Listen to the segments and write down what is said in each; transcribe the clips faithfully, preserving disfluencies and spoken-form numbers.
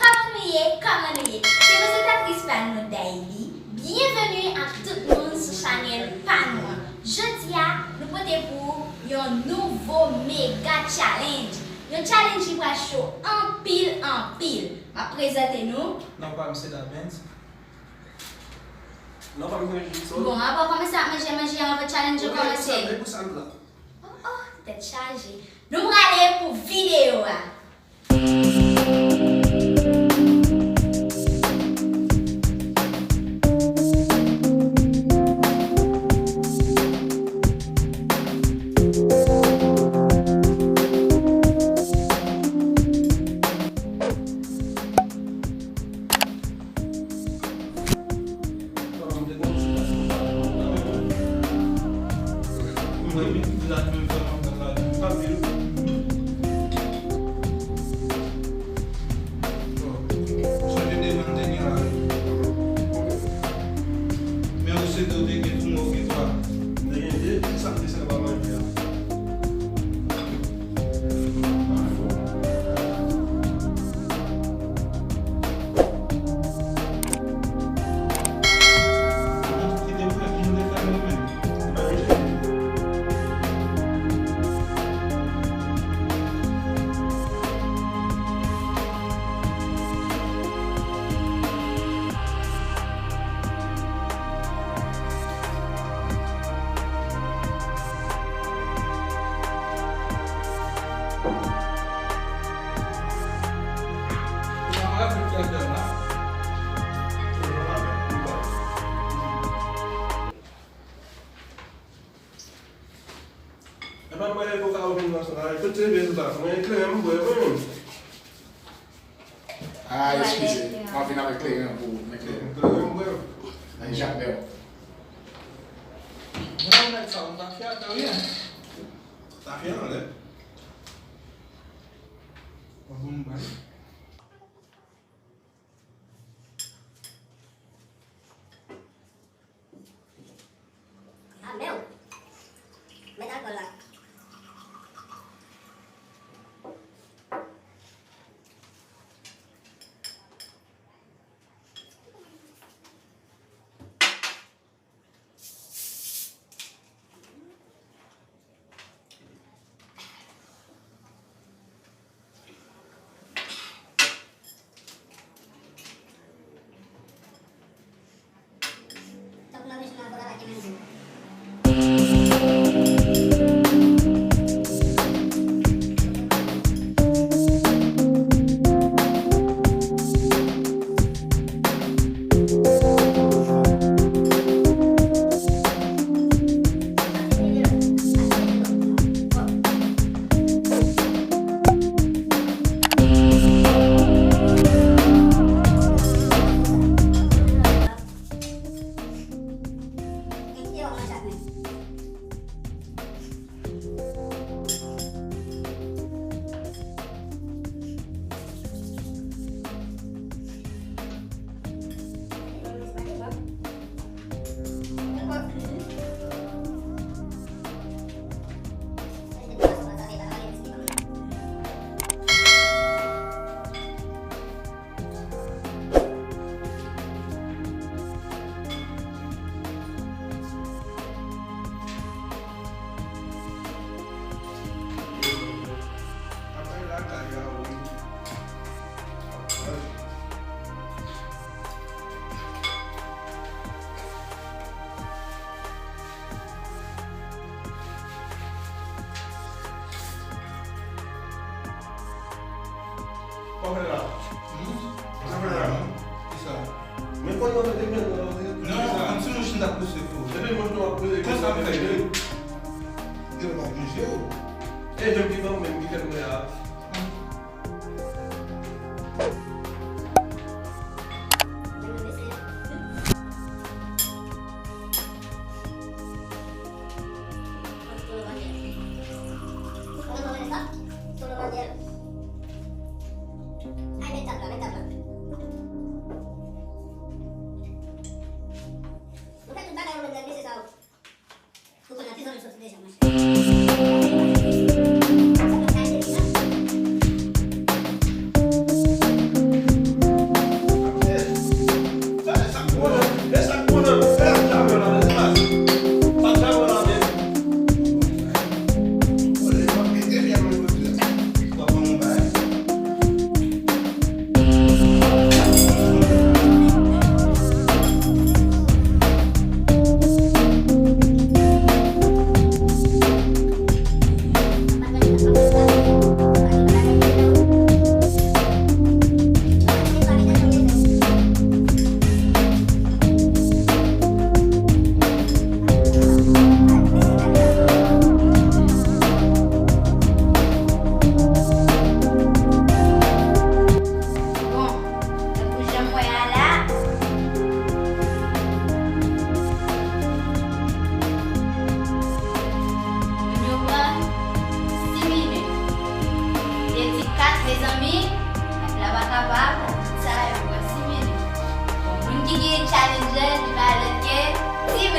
Kòman nou ye? Kòman nou ye? Se prezantatris pa nou, Dayli. Byenveni ak tout moun sou chanèl pa nou an. Jodi a, nou pote pou ou yon nouvo mega challenge. Yon challenge ki pral cho anpil, anpil. M ap prezante nou. Non pa m se Dabens. Non pa m se Jigsaw. Bon, avan w kòmanse ap manje, manje an, avan challenge yo kòmanse. Gade pou sa m la. Oh, oh, tèt chaje. Nou prale pou videyo a. Sonje de jan m te gen la wi. Men ou se de ou te gen tou, mwen ou gen twa. M te gen de, ki sa m te sèvi pa manje a? E pa mwen lè koka ou vin nan sa la, tout se vye sou sa. Mwen eklere m bwè, wi. Ah, eskize. Mwen vin avèk kleren pou mwen eklere. Eklere m bwè. Nan jak bèl. Mwen nan nèg sa, mwen ta fè atè wi. Ta fè anlè. Mwen pou m bay. Ah, men w. Met alkòl la. Sa fè la? Hmm? Sa fè la? Kisa? Men konn nan te gen nan. Non, an ti mouch m t ap pouse pou. Epi mouch nou ap pouse. Konsa m fè. Yo pa bouge yo. E jan ki ban menm ki fè mwen a. Ou konn nan prizon nou soti deja, monchè.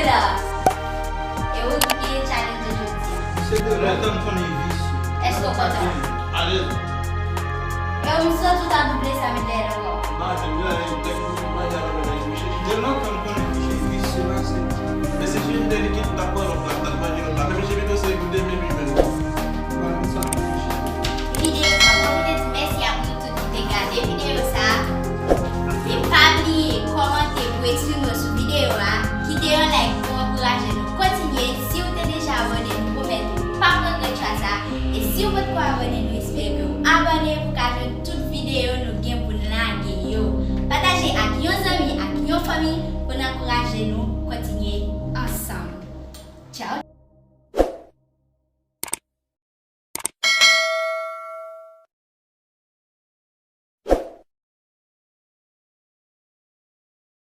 la. E ou ki genyen challenge jodi a. Se de lontan m konnen visye. Èske w kontan? Alèz. E w m santi w ta double sa met dèyè nan kò. Madanm la, e nèg pou mwen, y a lòt bagay, mwen chèche. De lontan m konnen visye, visye la, se. Men se cheri de li ki t ap pran lòt la, t ap manje lòt la. Men cheri de se goude, men